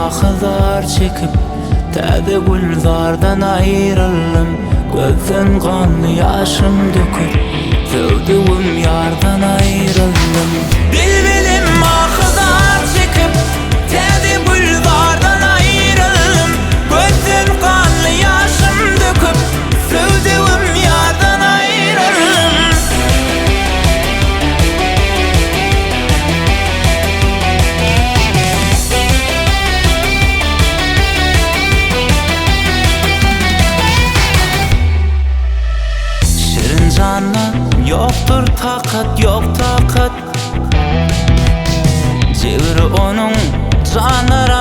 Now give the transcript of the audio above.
ahy-zar çekip, Täze gülzardan aýryldym. Gözden ganly ýaşym döküp, Söwdügim ýardan aýryldym. Bilbilim ahy-zar çekip, Täze gülzardan aýryldym. Gözden ganly ýaşym döküp, Söwdügim ýardan aýryldym. Şirin janda ýokdur takat, ýok takat. Jebri onuň janlara.